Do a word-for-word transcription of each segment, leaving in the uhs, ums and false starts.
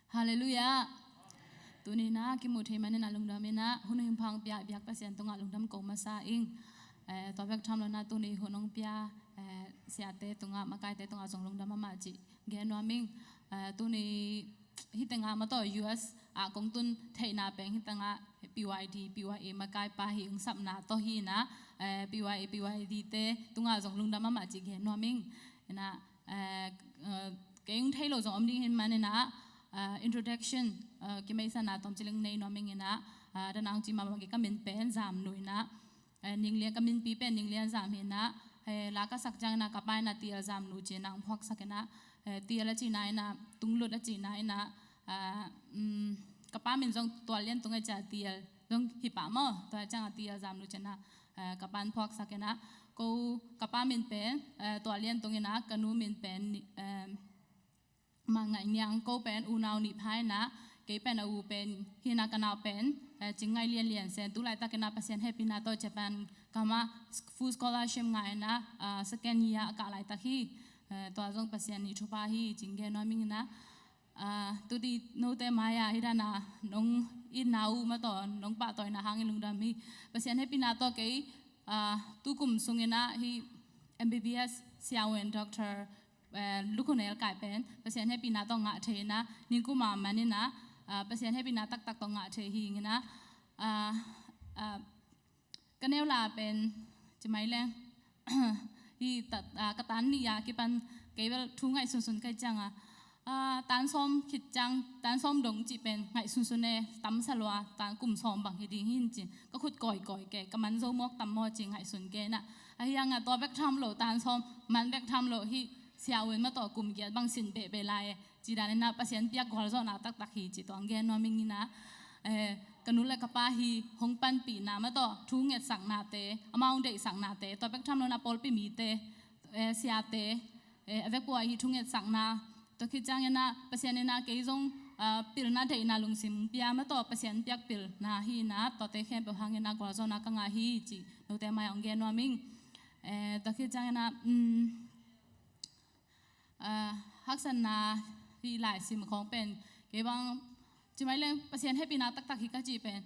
Halleluiah. Tuni-in ah kimu thei manin ah lungdam in ah hun hong pia biak Pasian tungah lungdam ko masa ing. Eh, tua bek tham lo-in ah tuni hun hong pia, eh, siate tungah, makaite tungah zong lungdam mahmah cih gen nuam ing. Eh, tuni hih tengah mah tawh U S ah kong tun theihna pen hih tengah P Y D, P Y A makaipa hih hong sapna tawh hi-in ah, eh, P Y A, P Y D te tungah zong lungdam mahmah cih gen nuam ing. In ah, eh, eh, kei hong thei lo zong om ding hi manin ah, eh, introduction, eh, kimeisana tawmcik leng nei nuam ing in ah, eh, dan a hong ci mah bang kei ka min pen Zam Nu in ah, eh, Ning Lian, ka minpi pen Ning Lian Zam hi in ah, eh, la ka sak ciangin ah ka pa in ah T L Zam Nu ci-in ah hong phuaksak in ah, eh, T L a cihna in ah Tunglut a cihna in ah, ah, um, ka pa min zong Tual Lian Tung a ci a T L zong hi pah maw, tua ciangin ah T L Zam Nu ci-in ah, eh, ka pa in phuaksak in ah, ko ka pa min pen, eh, Tual Lian Tung in ah ka nu min pen, eh, Mang Ngaih Niang, ko pen unau nih pha in ah, kei pen a u pen hi in ah ka nau pen, eh, Cing Ngaih Lian Lian Sen, tu laitak in ah Pasian hehpihna tawh Japan gam ah full scholarship ngah in ah, ah, second year a kah laitak hi. Eh, tua zong Pasian ii thupha hi cih gen nuam ing in ah, ah, tuni note mai-ah hih dan a nong itna uh mah tawh nong pahtawina hangin lungdam hi. Pasian hehpihna tawh kei, ah, tu kum sungin ah hih M B B S siavuan Doctor eh, Lu Khun Nel Kai pen Pasian hehpihna tawh ngah thei in ah, ning kum a man in ah, ah, Pasian hehpihna taktak tawh ngah thei hi ing in ah, ah, ah, ka neu la pen ci mai leng, hih ta, ah, ka tan nih a kipan kei bel thu ngaihsunsun ka hih ciangin ah, ah, tan sawm khit ciang, tan sawm dong cih pen ngaihsunsun e, tam sa lua, tan kum sawm bang hi ding hi in ci-in ka khut kawikawi kei, ka man zo mawk tam maw ci-in ngaihsun kei in ah, ahi hangin ah tua bek tham lo, tan sawm man bek tham lo, hih siavuan mah tawh kum giat bang sin behbeh lai e. Ci dan in ah Pasian piak gualzawhna taktak hi cih tua hong gen nuam ing in ah, eh, ka nu le ka pa hih hong panpihna mah tawh thu ngetsaknate, amau hong deihsaknate, tua bek tham lo-in ah pawlpi mite, eh, siate, eh, a vekpi-a hih thu ngetsakna, tua khit ciangin ah Pasian in ah kei zong, ah, pilna deihna lungsim pia mah tawh Pasian piak pilna hi in ah, tuate khempeuh hangin ah gualzawhna ka ngah hi cih note mai-ah hong gen nuam ing. Eh, tua khit ciangin ah, um, ah, haksatna hih laisim khawng pen kei bang ci mai leng Pasian hehpihna taktak hi ka cih pen,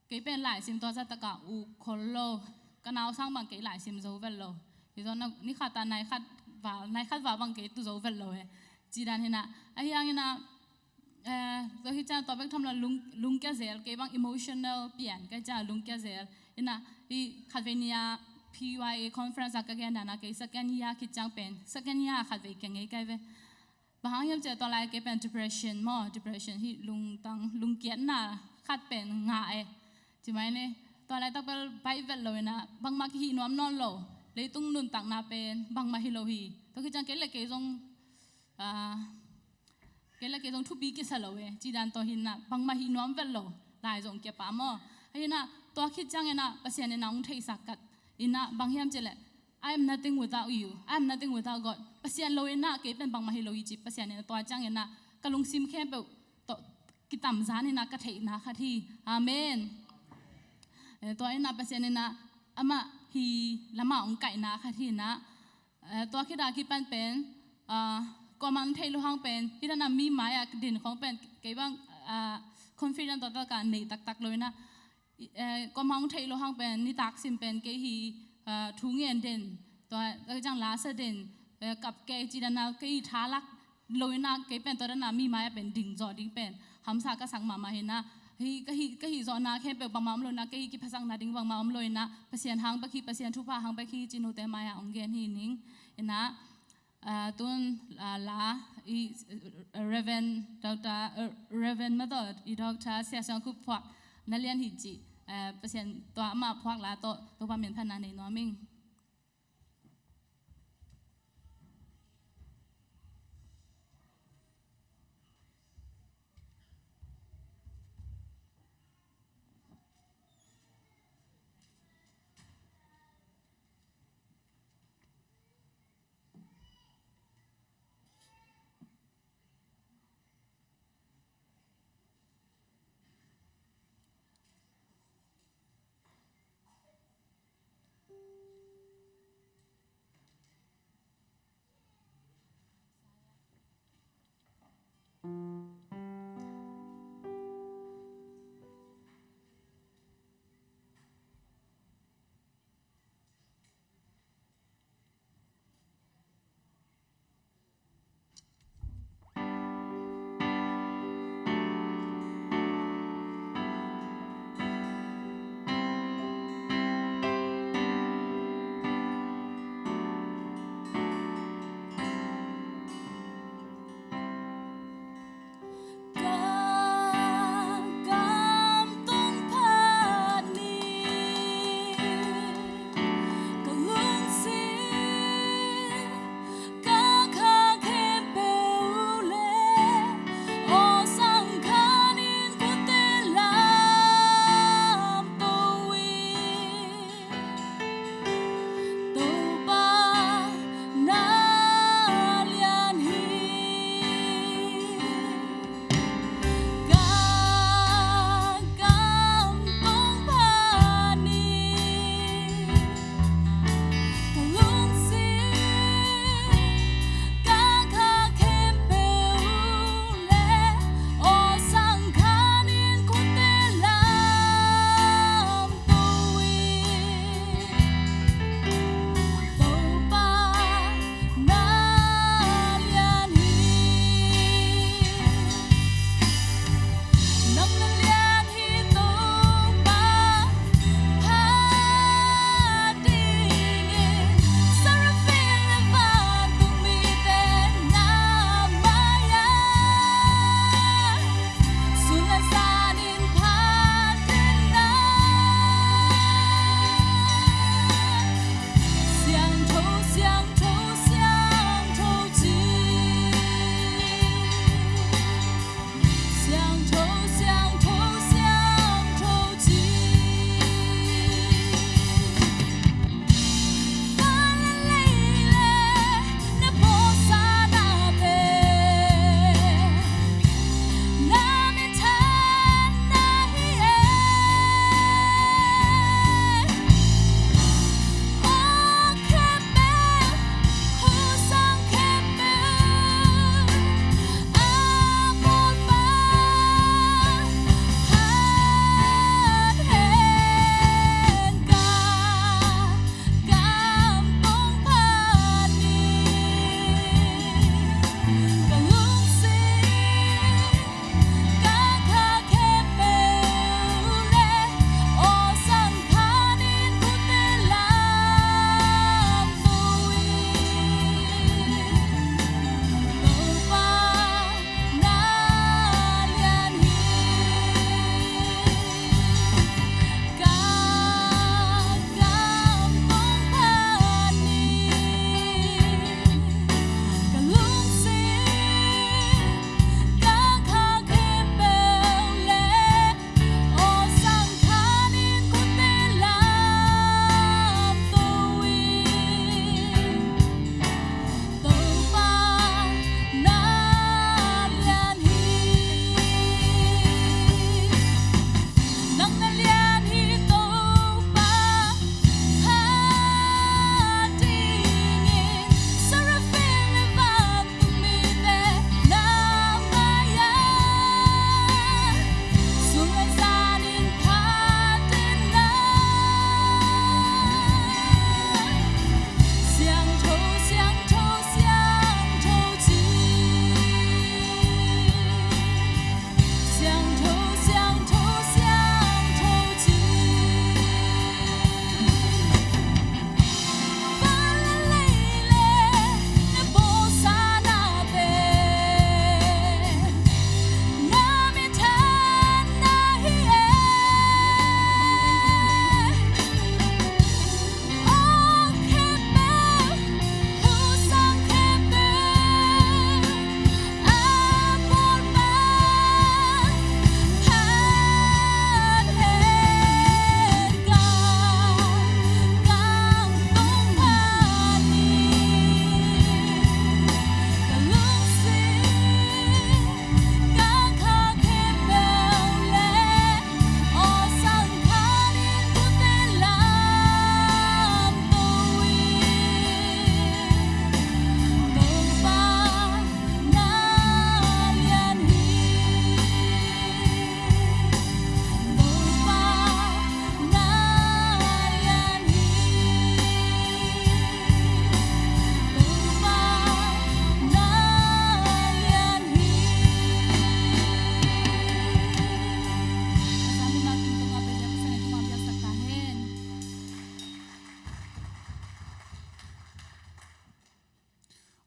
kei pen laisim tua zahtak a uk khol lo, ka nau sang bang kei laisim zo vet lo. Hi zaw na, ni khat a nai khat val, nai khat val bang kei tu zo vet lo e. Ci dan hi in ah, ahi hangin ah, eh, tua hi ciang tua bek tham lo lung, lungkia zel, kei bang emotional pian ka hih ciang lungkia zel. In ah, hih khatvei ni a P Y A conference a ka gen dan a kei second year khit ciang pen, second year khatvei kia ngei ka hi ve. Bang hang hiam cih leh tua lai kei pen depression maw, depression hih lungtang, lungkiatna khat pen ngah e. Ci mai ni, tua laitak bel baih vet lo in ah, bangmah kihih nuam nawn lo. Leitung nuntakna pen bangmah hi lo hi. Tua khit ciang kei le kei zong, ah, kei le kei zong thupi kisa lo e. Ci dan tawh hi in ah, bangmah hih nuam vet lo. Lai zong kia pah maw. Ahi in ah, tua khit ciangin ah, Pasian in ah hong theihsak khat in ah, bang hiam cih leh, "I am nothing without you. I am nothing without God." Pasian lo in ah kei pen bangmah hi lo hi ci, Pasian in ah tua ciangin ah ka lungsim khempeuh tawh kitamzan in ah ka theihna khat hi. Amen. Eh, tua in ah Pasian in ah amah hi lamah hong kaihna khat hi in ah, eh, tua khit a kipan pen, ah, kuamah hong theih loh hang pen, hih dan a mi mai-ah din khawng pen kei bang, ah, confident taktak a nei taktak lo in ah, i, eh, kuamah hong theih loh hang pen, nitak sim pen kei hi, eh, thu ngen den, tua, tua ciang la sa den, eh, kap kei ci dan a kei hi tha lak lo in ah, kei pen tua dan a mi mai-ah pen ding zawh ding pen hamsa ka sak mahmah hi in ah, hih ka hih, ka hih zawhna khempeuh bangmah om lo in ah, kei hi kiphasakna ding bangmah om lo in ah, Pasian hang bek hi, Pasian thupha hang bek hi ci note mai-ah hong gen hi ning in ah, ah, tun, ah, la i, eh, Reverend Doctor, eh, Reverend mah tawh i Doctor Sia Siang Khup phuak na lian hi ci, eh, Pasian tua amah phuak la tawh Topa min phatna nei nuam ing.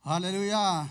Halleluiah.